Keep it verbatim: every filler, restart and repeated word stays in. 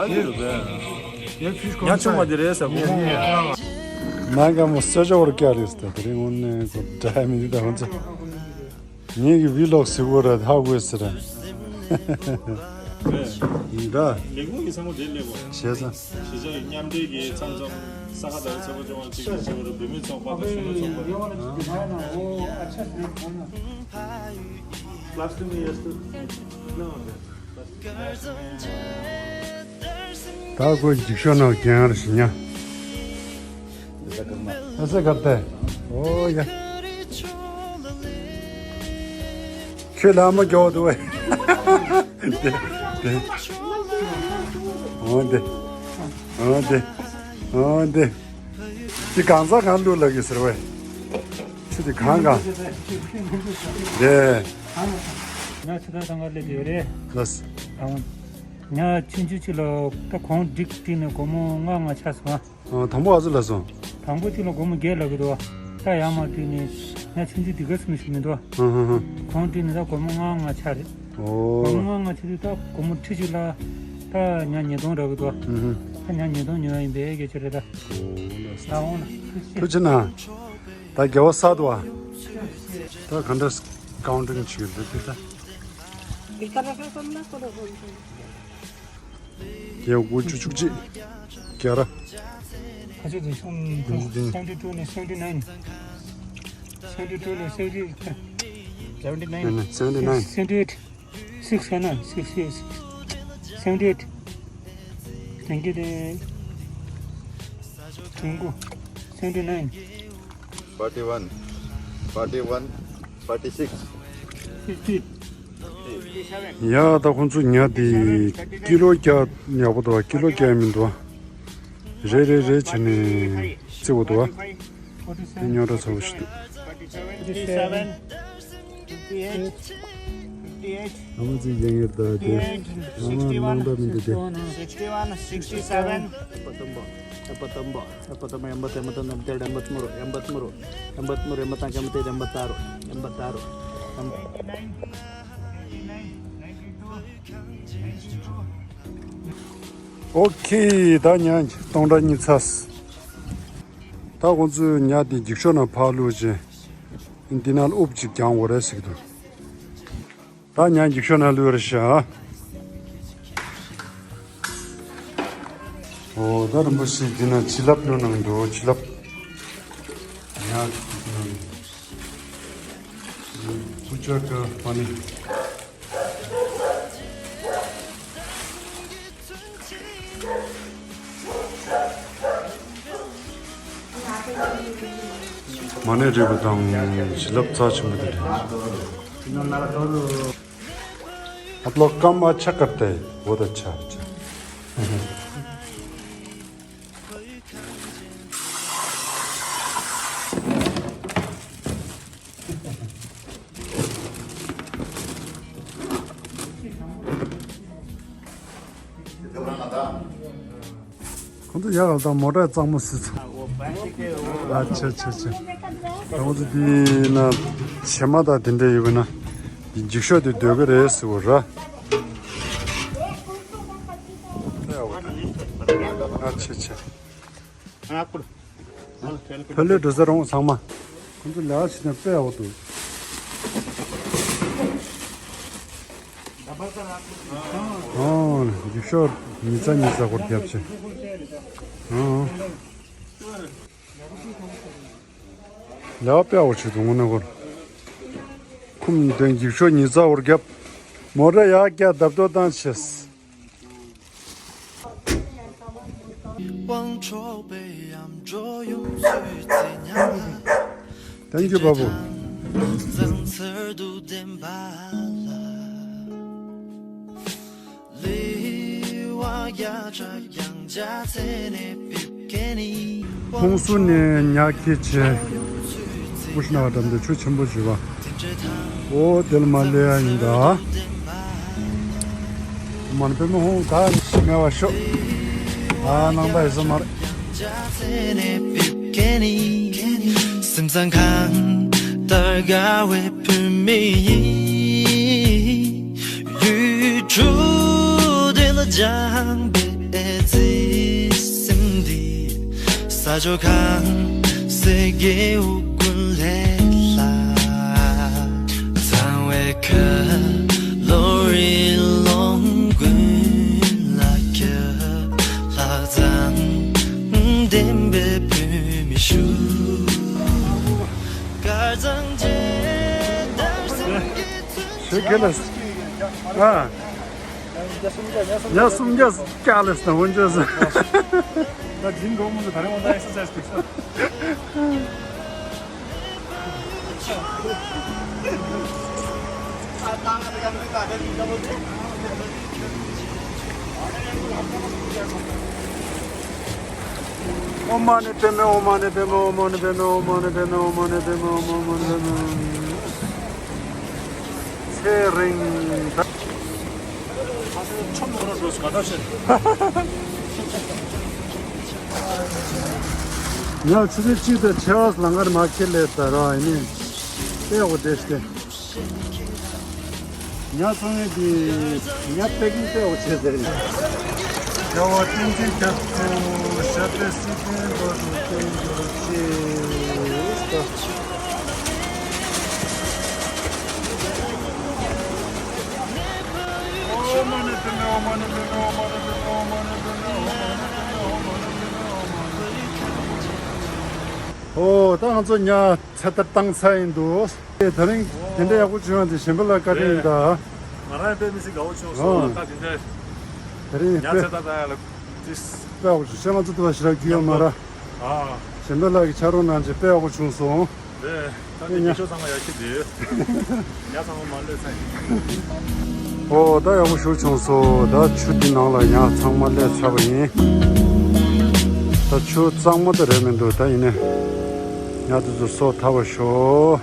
ཨ་ལེ་རུ་བས། ཉ་ཆུང་མ་དེ་རེད་ཟེར་གོ་མོ། ནང་ག་མོ་སོ་ཅོ་བར་ཀྱ་རེད་ཟེར། དེ་རིང་འོན་ནས་གོ་འདྲ་མི་འདི་ད་ཧོན་ཚ། ངེད་ཀྱི་བི་ལོག་ཟེར་གོ་ར་ཧ་གོ་ཟེར་ར། འདྲ། ལེགས་མོ་ཡིན་ས་མོ་དེ་ལེགས་པ། བྱས་ཙང་། གཞིས་ཆགས་མཉམ་འབྲེལ་གྱི་མཚམས་མཚམས་ས་ཁ་དར་ཚེ་པོ་ཅོ་བ་གཅིག་གི་ཆེ་བ་རུ་བུད་མེད་ཚོགས་པ་དང་གཞོན་ནུ་ཚོགས་པ། Last two years too. No. ད་ཁོས་འཇིགས་ཤོག་ནང་རྒྱན་ཡར་ཞིག་ཉ། ཨ་ས་གར་ཏེ། ཨོ་ཡ། ཁྱོད་ལ་མ་རྒྱོགས་འདུག་བས། འདི། འདི། འོ་འདི། འོ་འདི། འོ་འདི། འདི་གང་ཟག་གང་བླུགས་ལབ་ཀྱི་ཟེར་བས། ཆུ་དེ་གང་གང་། རེད། ང་ཆུ་ཚོད་ཐང་ག་སླེབས་ཡོད་རེད། ལགས། ཨང་། ང་ཆུང་ཆུང་ཅིག་ལ་ད་གོང་སྒྲིག་སྒྲིག་ནས་སྒོར་མོ་ལྔ་ལྔ་ཆགས་སོང་ཨ། ཨ། དང་པོ་ཨ་ཟུ་ལ་སོང་། དང་པོ་གཅིག་ལ་སྒོར་མོ་བརྒྱད་ལབ་ཀྱི་འདུག་ད་ཡར་མར་སྒྲིག་ནས་ང་ཆུང་ཆུང་འདི་ག་སུ་མི་ཞིག་མི་འདུག་ཧུ་ཧུ་ཧུ། གོང་སྒྲིག་ནས་ད་སྒོར་མོ་ལྔ་ལྔ་ཆགས་རེད། ཨོ། སྒོར་མོ་ལྔ་ལྔ་ཆགས་དུས་ད་སྒོར་མོ་ཁྲི་གཅིག་ལ་ད་ཉ་ཉིས་སྟོང་རག་གི་འདུག་ཧུ་ཧུ། ད་ཉ་ཉིས་སྟོང་ཉོ་ཡ་ཡིན་པའི་སྐད་ཆ་རེད་ད། ཨོ་ལགས་སོ། ད་འོང་ལ། ཐུགས་རྗེ་གནང་། ད་དགེ་བ་བསགས་འདུག་ཨ། ད་ག་འདྲ་ཀའུན་ཊིང་བྱེད་ཀྱི་འདུག་དེ་ད། དགེ་བ་དགུ་བཅུ་བཅུ་གཅིག་བརྒྱ་ར། ཁ་ཆེ་དུ་ཤོང་དུ་seventy two ནས་seventy nine། seventy two ནས seventy seventy nine། ཨ་ནི་seventy nine། seventy eight། six seven six six seventy eight། དེང་གི་དེ། དྲུག་དགུ། seventy nine། forty one། forty one། forty six། fifty། ཡ་ད་ཁོང་ཚོ་ཉ་དེ་ཀི་ལོ་བརྒྱ་ཡག་པོ་འདུག་ཀི་ལོ་བརྒྱ་མི་འདུག་རེ་རེ་རེ་བྱས་ནས་རྩི་བོ་འདུག་དེ་ཉོ་འདྲ་ཚ་བོ་ཞིག་འདུག་ཨ་མ་ཚིག་རྒྱང་ངེར་ད་དེ། ཨ་མ་སྣང་གྲགས་མི་འདུག་དེ། sixty one, sixty seven. ཨ་པ་དམ་པ། ཨ་པ་དམ་པ། ཨ་པ་དམ་པ། ཨ་པ་དམ་པ། ཨ་པ་དམ་པ། ཨ་པ་དམ་པ། ཨ་པ་དམ་པ། ཨོ་ཁེ། ད་ཉ་སྟོང་ཕྲག་གཉིས་ཚར། ད་ཁོང་ཚོས་ཉ་དེ་འཇིགས་ཤོག་ནང་ཕར་བླུགས་བྱས། འདི་ནང་ལ་ཨུབ་ཅིག་རྒྱང་འོ་རེད་ཟེར་གྱི་འདུག་ད་ཉ་འཇིགས་ཤོག་ནང་བླུགས་རེད་ཤག་ཨོ་ད་རིན་པོ་ཆེ་འདི་ན་བྱིན་རླབས་བླུགས་གནང་འདུག་བྱིན་རླབས། ཉ་འཇིགས་ཤོག་ནང་། ཨུ་ཅག་གི་པ་ནི། མ་ཎི་རིལ་བུ་དང་བྱིན་རླབས་རྩ་ཆེན་པོ་དེ་རེད། आप लोग कम अच्छा करते हैं, बहुत अच्छा, अच्छा। ཁོང་ཚོ་ཡག་ལ་དང་མོ་ཊ་གཙང་མོ་སི་ཚོ། ཨ་ཆེ་ཆེ་ཆེ། ཁོང་ཚོ་དེ་ན་བྱེ་མ་དང་དེ་འདྲ་ཡོད་པ་ན། འདི་འཇིགས་ཤོག་དེ་སྡོད་གི་རེད་ཟེར་བ་ར། ཨ་ཆེ་ཆེ། ཕ་ལོས་འགྲོ་ས་རོང་ཚང་མ། ཁོང་ཚོ་ལས་ཀ་བྱེད་ན་དཔེ་ཡག་པོ་འདུག་ཨོ། འཇིགས་ཤོག་ཉི་ཚ་ཉི་ཚ་སྐོར་རྒྱབ་བྱས། ཨོ། ལས་ཀ་དཔེ་ཡག་པོ་བྱེད་འདུག་དངོས་གནས་ཁོ། དོན་འགྱིག་ཤོག་ཉི་ཚ་འོར་རྒྱབ། མོ་ཊ་ཡག་རྒྱ་བརྡབ་ཏོ་བཏང་ཆེས། Thank you, Babu. ཧོང་སུ་ནས་ཉག་ཁྱི་ཆེ། ཀུ་ཤི་ན་བ་འགྲམ་དུ་ཆུ་ཆེན་པོ་བཞུ་བ། འོ་དེ་ལ་མ་སླེབས་ཡ་ཡིན་ད། མ་ན་པདྨེ་ཧོང་ད་ཤི་མེད་པ་ཤོག་ད་ནང་ད་ཡི་ས་མར། སེམས་བཟང་གང་ལྟར་དགའ་བའི་བུད་མེད་ཡིན། ཡུལ་གྲུ་འདི་ལ་སྦྱངས་པའི་བརྩེ་སེམས་འདི། ས་ཕྱོགས་གང་སའི་རྒྱལ་པོ་ཀུན་ལས་ལྷག་གཙང་བའི་ཁ་ལོ་རི་ཀླུང་ཀུན་ལ་ཁྱབ། ལྷག་བསམ་ལྡན་པའི་བུད་མེད་ཤུགས། དཀར་གཙང་རྒྱལ་དར་སེང་གེ་མཚོན་ཆ། ཨ། ཉ་སུམ་བརྒྱ་བཀྱག་ལས་དང་འོན་ཅོས། ད་འཛིན་འགྲོ་མི་འདུག་ད་རེ་འོང་ད་ཨེག་སར་སའིཛ་ཀྱི་ས། ཨོཾ་མ་ཎི་པདྨེ་ཧོ། ཨོཾ་མ་ཎི་པདྨེ་ཧོ། ཨོཾ་མ་ཎི་པདྨེ་ཧོ། ཨོཾ་མ་ཎི་པདྨེ་ཧོ། ཨོཾ་མ་ཎི་པདྨེ་ཧོ། ཚེ་རིང་ད། ཁ་སང་ཆོམ་ནོར་འགྲོ་སུ་ག་ད་ཤེས། ཉ་ཆུ་ཚོད་གཅིག་དང་ཕྱེད་ཀ་ལང་ཀར་མ་ཁེལ་ལེ་ད་ར་ཨ་ནི། དཔེ་འོ་དེ་སྟེ། ཉ་ཚང་མས་དེ་ཉ་པེ་ཀིང་དཔེ་འོ་བྱས་ཟེར་ནས། རྒྱལ་བ་བསྟན་འཛིན་རྒྱ་མཚོ་ཞབས་པད་སྲིད་མཐའི་མགོ་རུ་བརྟན་གྱུར་ཅིག་ཨོ་ད་ང་ཚོ་ཉ་ཚེ་ཐར་བཏང་ཚར་ཡིན་འདུག་དེ་ད་རིང་དེ་འདྲ་ཡག་པོ་བྱུང་ཡོང་དེ་གཞན་པ་ལ་བཀའ་དྲིན་ཡིན་ད། ང་རང་དཔེ་མི་སྲིད་དགའ་བོ་བྱུང་སོང་། ཨོ། ད་དེ་འདྲ་ད་རིང་ཉ་དཔེ་ཚེ་ཐར་བཏང་ཡ་ལ་ཏིས། དཔེ་ཡག་པོ་བྱུང་། ཁྱེད་ང་ཚོ་དུ་བ་ཞེ་དྲག་རྒྱུས་ཡོད་མ་ར། ཨ། གཞན་པ་ལ་གི་ཆ་རོགས་གནང་བྱས་དཔེ་ཡག་པོ་བྱུང་སོང་། རེད། ད་དེ་ཉ་ཆོ་ཚང་མ་ཡག་གི་འདུག་ཉ་ཚང་མ་མ་ལོས་ཚང་ཡིན། ཨོ་ད་ཡག་པོ་ཞིག་བྱུང་སོང་། ད་ཆུ་འདི་ནང་ལ་ཉ་ཚང་མ་སླེབས་ཚར་བ་ཡིན། ད་ཆུ་གཙང་མ་ད་རེད་མི་འདུག་ད་ཡིན་ནའི་ཉ་དེ་ཚོ་སོ་ཐར་བ་ཤོག